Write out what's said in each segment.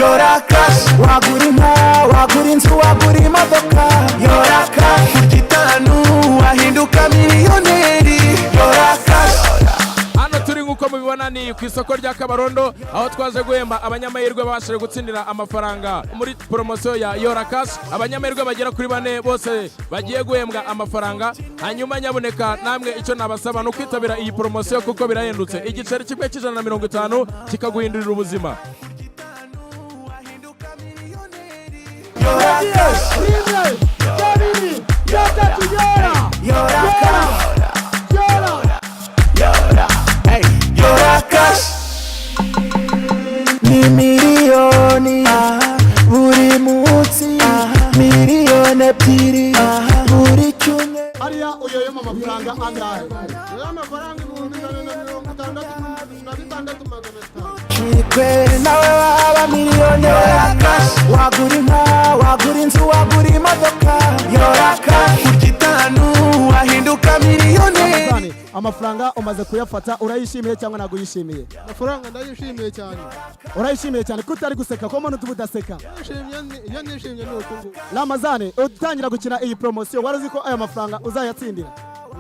Yora Cash. Wagura inka, wagura inzu, wagura imodoka, Yora Cash. Kurya itanu wahinduka miliyoneri, Yora Cash. Hano turi, nk'uko mubibona, ni ku isoko rya Kabarondo, aho twaje guhemba abanyamahirwe babashije gutsindira amafaranga muri poromosiyo ya Yora Cash. Abanyamahirwe bagera kuri bane bose bagiye guhembwa amafaranga. Hanyuma nyabuneka namwe, icyo nabasaba ni ukwitabira iyi poromosiyo kuko birahendutse. Igiceri kimwe cy'150 kikaguhindurira ubuzima. Yora Cash. Rimwe, kabiri, gatatu, yora! Yora Cash. Yora! Yora, hey, Yora Cash. Ni miliyoni buri munsi, miliyoni 2 buri cyumweru. Hariya uyoyemo amafaranga angahe? Rero amafaranga 166,500. Chikwe nawe waba miliyoneri. Wagura inka, wagura inzu, wagura imodoka, Yora Cash. Kurya itanu wahinduka miliyoneri. Ramazani, amafaranga umaze kuyafata, urayishimiye cyangwa ntabwo uyishimiye? Amafaranga ndayishimiye cyane. Urayishimiye cyane? Ko utari guseka, ko mbona utuba udaseka? Nishimye iyo nishimye ni uku nguku. Ramazani, utangira gukina iyi poromosiyo, wari uzi ko aya mafaranga uzayatsindira?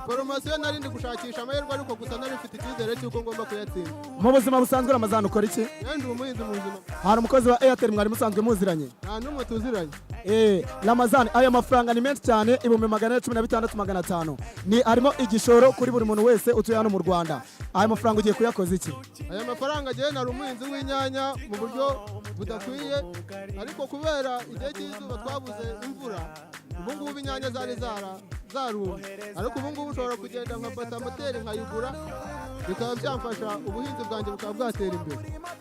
Poromosiyo nari ndi gushakisha amahirwe, ariko gusa nari mfite icyizere cy'uko ngomba kuyatsinda. Mu buzima busanzwe, Ramazani, ukora iki? Yewe, ndi umuhinzi mu buzima. Hari umukozi wa Airtel mwari musanzwe muziranye? Nta n'umwe tuziranye. Ramazani, aya mafaranga ni menshi cyane, 416,500. Ni harimo igishoro kuri buri muntu wese utuye hano mu Rwanda. Aya mafaranga ugiye kuyakoza iki? Aya mafaranga, agiye, nari umuhinzi w'inyanya mu buryo budakwiye, ariko kubera igihe cy'izuba twabuze imvura, ubu ngubu inyanya zari zarumye, ariko ubu ngubu ushobora kugenda nkafata moteri nkayigura, bikaba byamfasha, ubuhinzi bwanjye bukaba bwatera imbere.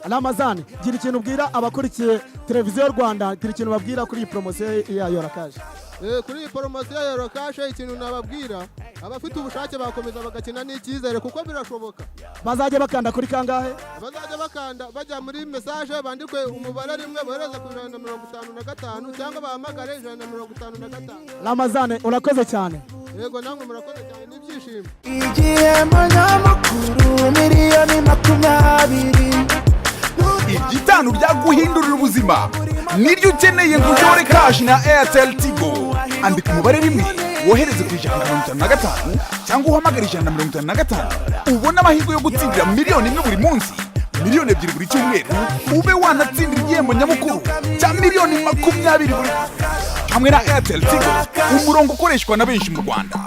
Ramazani, gira ikintu ubwira abakurikiye Televiziyo Rwanda, gira ikintu babwira kuri iyi poromosiyo ya Yora Cash. Kuri iyi poromosiyo ya Yora Cash, ikintu nababwira, abafite ubushake bakomeza bagakina n'icyizere kuko birashoboka. Bazajya bakanda kuri kangahe? Bazajya bakanda, bajya muri message, bandikwe umubare 1, bohereza ku 155 cyangwa bahamagare 155. Ramazani, urakoze cyane. Yego, namwe murakoze cyane, n'ibyishimo. Igihembo nyamukuru, miliyoni 20. Igitanu ryaguhindurira ubuzima niryo ukeneye ngo uyore cash na Airtel Tigo. Andika umubare 1, wohereze ku 155 cyangwa uhamagare 155, ubone amahirwe yo gutsindira miliyoni 1 buri munsi, miliyoni 2 buri cyumweru, ube wanatsindira igihembo nyamukuru cya miliyoni 20 buri hamwe na Airtel Tigo, umurongo ukoreshwa na benshi mu Rwanda.